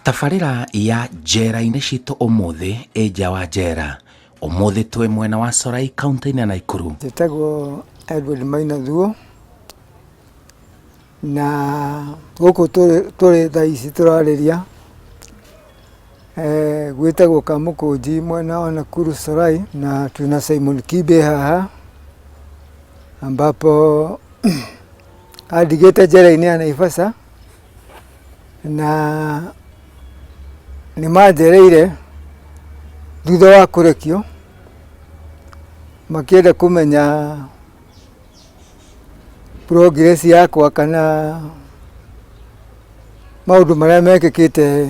Tabarĩra ya njera-inĩ citũ ũmũthĩ ĩ nja wa njera. Ũmũthĩ twĩ mwena wa Sorai kaũntĩ-inĩ ya Naikuru. Njĩtagwo Edward Maina Thuo, na gũkũ tũrĩ thaa ici tũrarĩria gwĩtagwo Kamũkũnji mwena wa Nakuru Sorai, na twĩna Simon Kibe haha ambapo andigĩte njera-inĩ ya Naivasha. Na nĩ manjereire thutha wa kũrekio, makĩenda kũmenya progress yakwa kana maũndũ marĩa mekĩkĩte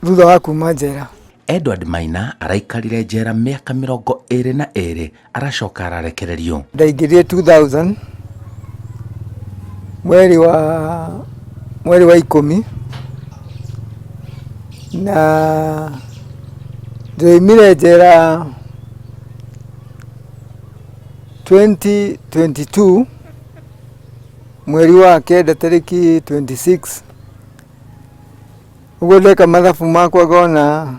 thutha wa kuma njera. Edward Maina araikarire njera mĩaka 22 aracoka ararekererio. Ndaingĩrire 2000 mweri wa 10 na ndĩroimire njera 2022 mweri wa 9 tarĩki 26. Ũguo ndeka mathabu makwa ngona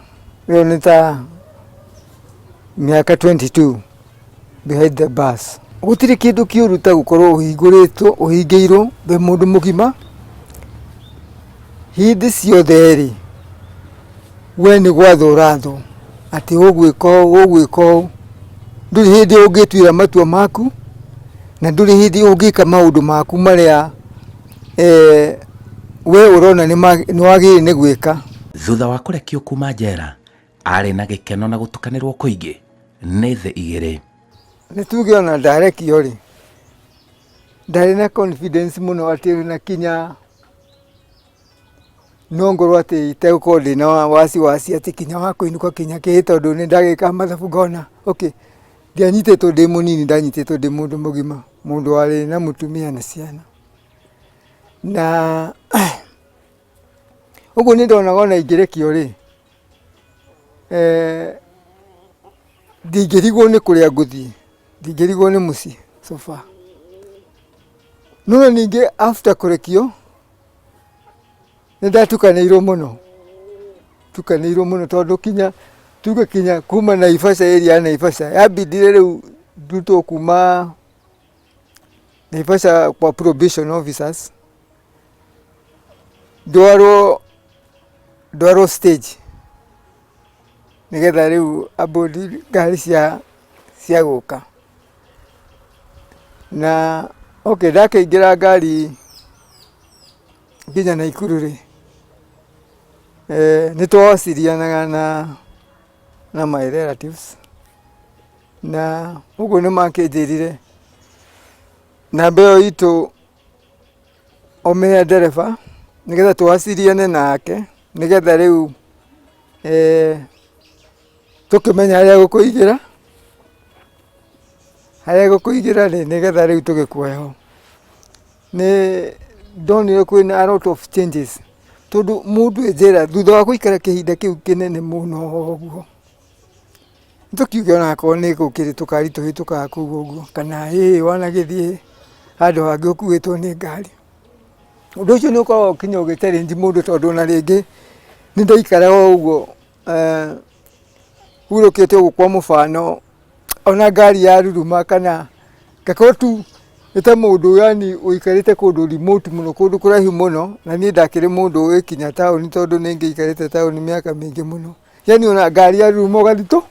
ĩyo nĩ ta mĩaka 22 behind the bars. Gũtirĩ kĩndũ kĩũru ta gũkorwo ũhingũrĩtwo ũhingĩirwo wĩ mũndũ mũgima hĩndĩ ciothe rĩ, we nĩ gwathwo ũrathwo atĩ ũgwĩka ũũ ũgwĩka ũũ, ndũrĩ hĩndĩ ũngĩtuĩra matua maku na ndũrĩ hĩndĩ ũngĩka maũndũ maku marĩa we ũrona nĩ wagĩrĩire nĩ gwĩka. Thutha wa kũrekio kuma njera arĩ na gĩkeno na gũtukanĩrwo kũingĩ nĩ thĩ igĩrĩ. Nĩ tuge ona ndarekio rĩ, ndarĩ na confidence mũno atĩ na kinya no ngorwo atĩ itegũkorwo ndĩna wasiwasi atĩ kinya wa kũinũka kinya kĩ, tondũ nĩ ndagĩka mathabu ngona okay, ndianyitĩtwo ndĩ mũnini, ndanyitĩtwo ndĩ mũndũ mũgima, mũndũ warĩ na mũtumia na ciana. Na ũguo nĩ ndonaga ona ingĩrekio rĩ, ndingĩrigwo nĩ kũrĩa ngũthiĩ, ndingĩrigwo nĩ mũciĩ so far. No ningĩ after kũrekio, nĩ ndatukanĩirwo mũno, tukanĩirwo mũno tondũ kinya tuge kinya kuma Naivasha area ya Naivasha yambindire rĩu ndutwo kuma Naivasha kwa probation officers ndwarwo stage nĩgetha rĩu aboard ngari cia gũka. Na okay ndakĩingĩra ngari nginya Naikuru rĩ, nĩ twacirianaga na my relatives na ũguo nĩ makĩnjĩrire namba ĩyo itũ ũmĩhe ndereba nĩgetha twaciriane nake nĩgetha rĩu tũkĩmenye harĩa egũkũigĩra, harĩa egũkũigĩra rĩ nĩgetha rĩu tũgĩkuoe ho. Nĩ ndonire kwĩna a lot of changes tondũ mũndũ e njera thutha wa gũikara kĩhinda kĩu kĩnene mũno ũguo, tũkiuge onakorwo nĩ gũkĩrĩ tũkari tũhĩtũkaga kũu ũguo kana ĩ wanagĩthiĩ handũ hangĩ ũkuĩtwo nĩ ngari. Ũndũ ũcio nĩ ũkoragwo nginya ũgĩ challenge mũndũ tondũ ona rĩngĩ nĩ ndaikaraga o ũguo hurũkĩte ũguo kwa mũbano ona ngari yaruruma kana ngakorwo tu nĩ ta mũndũ yaani ũikarĩte kũndũ remote mũno kũndũ kũraihu mũno na niĩ ndakĩrĩ mũndũ ũĩ kinya taũni tondũ nĩ ngĩikarĩte taũni mĩaka mĩingĩ mũno. Yaani ona ngari yaruruma ũgathitũ,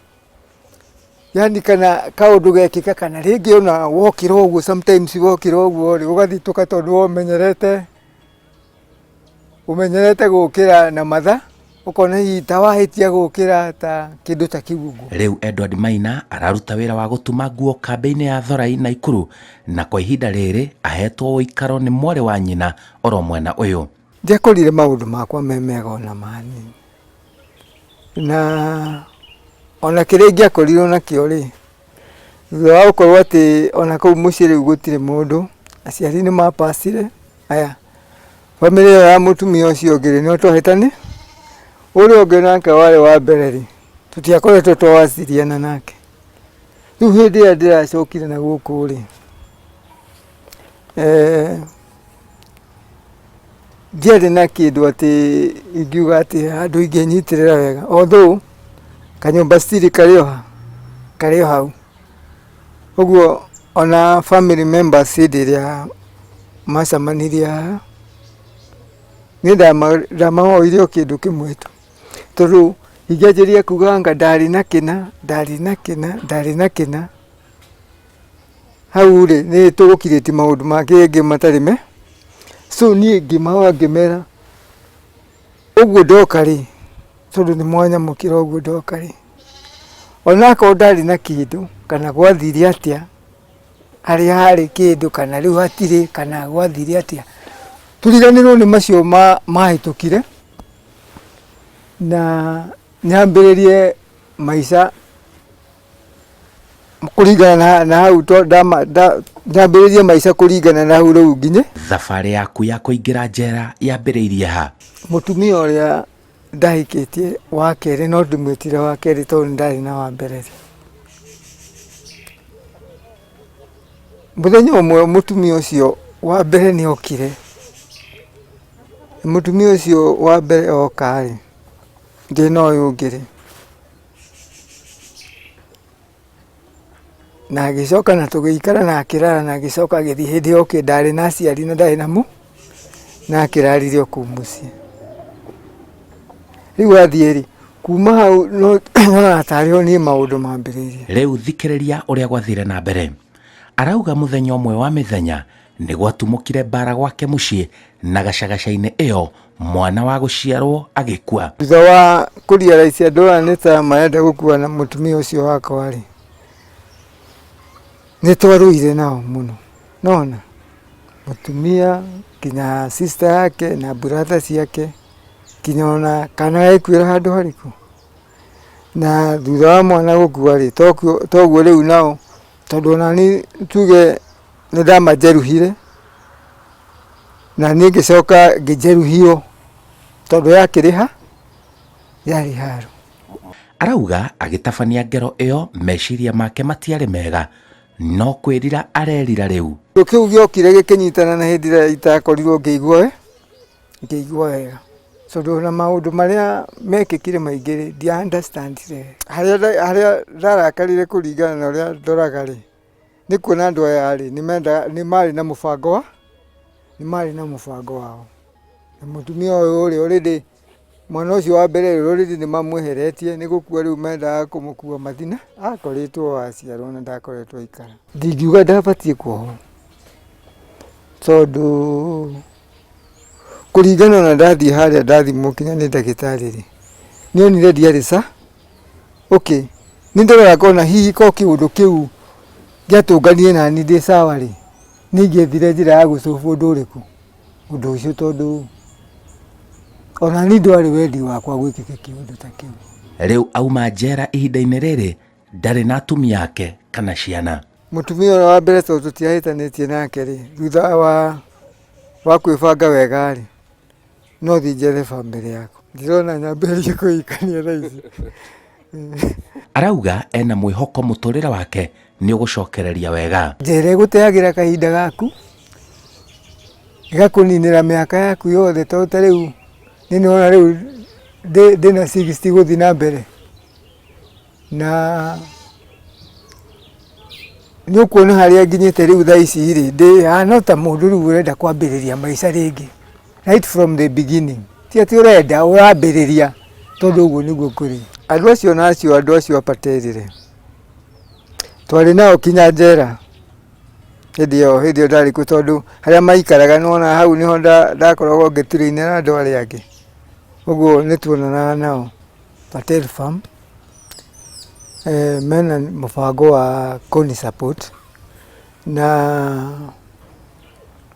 yaani kana kaũndũ gekĩka kana rĩngĩ ona wokĩra ũguo sometimes wokĩra ũguo rĩ ũgathitũka tondũ we ũmenyerete ũmenyerete gũkĩra na mathaa ũkona hihi ta wahĩtia gũkĩra ta kĩndũ ta kĩu ũguo. Rĩu Edward Maina araruta wĩra wa gũtuma nguo kambĩ-inĩ ya Thorai Naikuru na kwa ihinda rĩrĩ ahetwo ũikaro nĩ mwarĩ wa nyina oro mwena ũyũ. Ndiakorire maũndũ makwa me mega ona manini na ona kĩrĩa ingĩakorirwo nakĩo rĩ, thutha wa gũkorwo atĩ ona kũu mũciĩ rĩu gũtirĩ mũndũ, aciari nĩ mapacire, aya bamĩrĩ ĩyo ya mũtumia ũcio ũngĩ rĩ, no twahĩtani, ũrĩa ũngĩ nake warĩ wa mbere rĩ, tũtiakoretwo twawaciriana nake. Rĩu hĩndĩ ĩrĩa ndĩracokire na gũkũ rĩ, Ndiarĩ na kĩndũ atĩ ingiuga atĩ handũ ingĩnyitĩrĩra wega, although kanyũmba still karĩ o ha? Karĩ o hau. Ũguo ona family members hĩndĩ ĩrĩa macemanirie haha, niĩ ndamahoire o kĩndũ kĩmwe tu, tondũ ingĩanjĩrĩria kuga anga ndarĩ na kĩna, ndarĩ na kĩna, ndarĩ na kĩna, hau rĩ nĩ tũgũ create maũndũ mangĩ matarĩ me, so niĩ ngĩmahoya ngĩmera ũguo ndoka rĩ, tondũ nĩ mwanyamũkĩra ũguo ndoka rĩ, onakorwo ndarĩ na kĩndũ kana gwathire atĩa, harĩa harĩ kĩndũ kana rĩu hatirĩ kana gwathire atĩa, tũriganĩrwo nĩ macio mahĩtũkire na nyambĩrĩrie maica kũringana na, na hau nyambĩrĩrie maica kũringana na hau rĩu nginye. Thabarĩ yaku ya kũingĩra njera yambĩrĩirie ha? Mũtumia ũrĩa ndahikĩtie wa kerĩ, no ndĩmwĩtire wa kerĩ tondũ nĩ ndarĩ na wa mbere rĩ, mũthenya ũmwe mũtumia ũcio wa mbere nĩ okire, mũtumia ũcio wa mbere oka rĩ, ndĩna ũyũ ũngĩ rĩ, Na agĩcoka na tũgĩikara na akĩrara na agĩcoka agĩthiĩ. Hĩndĩ ĩyo okay ndarĩ na aciari na ndarĩ na na akĩrarire o kũu mũciĩ. Rĩu athiĩ rĩ, kuma hau nyonaga tarĩ ho niĩ maũndũ mambĩrĩirie. Rĩu thikĩrĩria ũrĩa gwathire na mbere. Arauga mũthenya ũmwe wa mĩthenya nĩ gwatumũkire mbara gwake mũciĩ na gacagaca-inĩ ĩyo mwana wa gũciarwo agĩkua. Thutha wa kũ realize andũ aya nĩ ta marenda gũkua na mũtumia ũcio wakwa rĩ, nĩ twarũire nao mũno, nĩwona? Mũtumia nginya sister yake na brother ciake nginya ona kana gagĩkuĩra handũ harĩkũ? Na thutha wa mwana gũkua rĩ, toguo rĩu nao tondũ ona niĩ tuge nĩ ndamajeruhire na niĩ ngĩcoka ngĩjeruhio tondũ yakĩrĩ ha? Yarĩ haro. Arauga agĩtabania ngero ĩyo meciria make matiarĩ mega no kwĩrira arerira rĩu. Kĩndũ kĩu gĩokire gĩkĩnyitana na hĩndĩ ĩrĩa itakorirwo ngĩigua ngĩigua wega tondũ ona maũndũ marĩa mekĩkire maingĩ rĩ, ndia understand ire. Harĩa ndarakarire kũringana na ũrĩa ndoraga rĩ, nĩ kuona andũ aya rĩ, nĩ mendaga, nĩ marĩ na mũbango wa, nĩ marĩ na mũbango wao. Na mũtumia ũyũ rĩ, already mwana ũcio wa mbere rĩ, already nĩ mamweheretie, nĩ gũkua rĩu mendaga kũmũkua mathiĩ na, akoretwo aciarwo na ndakoretwo aikara. Ndingiuga ndabatiĩ kuohwo, tondũ kũringana na ndathiĩ harĩa ndathimwo nginya nĩ ndagĩtarĩ rĩ, nĩ onire ndiarĩ sawa. Okay, nĩ ndoraga ngona hihi korwo kĩũndũ kĩu gĩatũnganire nani ndĩ sawa rĩ, nĩ ingĩethire njĩra ya gũ solve ũndũ ũrĩkũ? Ũndũ ũcio tondũ ona niĩ ndwarĩ wendi wakwa gwĩkĩke kĩũndũ ta kĩu. Rĩu auma njera ihinda-inĩ rĩrĩ ndarĩ na atumia ake kana ciana. Mũtumia ũrĩa wa mbere tondũ tũtiahĩtanĩtie nake rĩ, thutha wa kwĩbanga wega rĩ, no thiĩ njethe bamĩrĩ yakwa. Ndirona nyambĩrĩrie kũhikania thaa ici. Arauga ena mwĩhoko mũtũrĩre wake nĩ ũgũcokereria wega. Njera ĩgũteagĩra kahinda gaku, ĩgakũninĩra mĩaka yaku yothe tondũ ta rĩu niĩ nĩwona rĩu ndĩna 60 gũthiĩ na mbere. Na nĩ ũkuona harĩa nginyĩte rĩu thaa ici rĩ, ndĩ hana ta mũndũ rĩu ũrenda kwambĩrĩria maica rĩngĩ right from the beginning. Ti atĩ ũrenda, ũrambĩrĩria tondũ ũguo nĩguo kũrĩ. Andũ acio na acio andũ acio a Patel rĩ, twarĩ nao kinya njera hĩndĩ ĩyo hĩndĩ ĩyo ndarĩ kuo tondũ harĩa maikaraga nĩ wona hau nĩho ndakoragwo ngĩtiraina na andũ arĩa angĩ. Ũguo nĩ tuonanaga nao Patel Farm. Mena mũbango wa kũni support na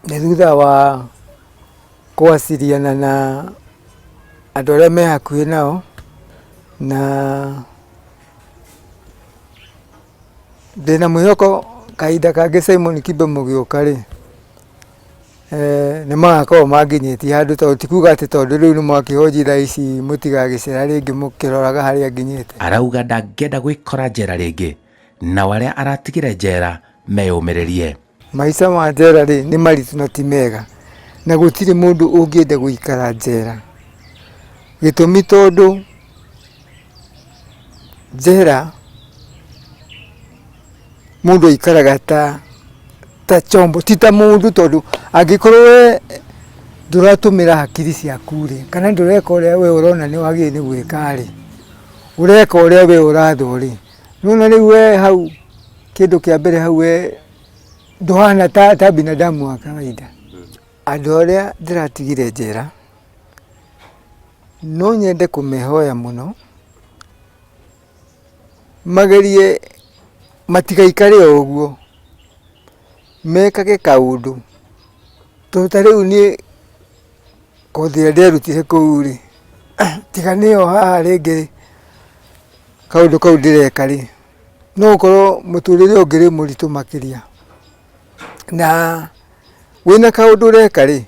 nĩ thutha wa kũaciriana na andũ arĩa me hakuhĩ nao na ndĩna mwĩhoko kahinda kangĩ Simon Kibe mũgĩũka rĩ, nĩ magakorwo manginyĩtie handũ tondũ ti kuga atĩ tondũ rĩu nĩ mwakĩhonji thaa ici mũtigagĩcera rĩngĩ mũkĩroraga harĩa nginyĩte. Arauga ndangĩenda gwĩkora njera rĩngĩ nao arĩa aratigire njera meyũmĩrĩrie. Maica ma njera rĩ nĩ maritũ na ti mega. Na gũtirĩ mũndũ ũngĩenda gũikara njera. Gĩtũmi tondũ njera mũndũ aikaraga ta ta chombo ti ta mũndũ tondũ angĩkorwo we ndũratũmĩra hakiri ciaku rĩ, kana ndũreka ũrĩa we ũrona nĩ wagĩrĩire nĩ gwĩka rĩ, ũreka ũrĩa we ũrathwo rĩ, nĩ wona rĩu we hau kĩndũ kĩa mbere hau we ndũhana ta ta binadamu wa kawaida. Andũ arĩa ndĩratigire njera, no nyende kũmehoya mũno, magerie matigaikare o ũguo, mekage kaũndũ. Tondũ ta rĩu niĩ kothi ĩrĩa nderutire kũu rĩ, tiga nĩyo haha rĩngĩ kaũndũ kau ndĩreka rĩ, no ũkorwo mũtũrĩre ũngĩrĩ mũritũ makĩria. Na wĩna kaũndũ ũreka rĩ,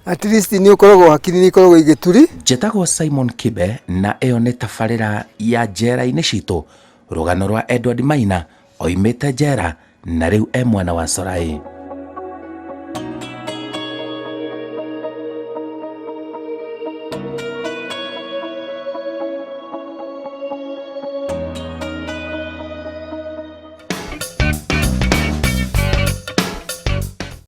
at least nĩ ũkoragwo hakiri nĩ ikoragwo igĩturi. Njĩtagwo Simon Kibe na ĩyo nĩ tabarĩra ya njera-inĩ citũ, rũgano rwa Edward Maina oimĩte njera na rĩu e mwana wa Sorai.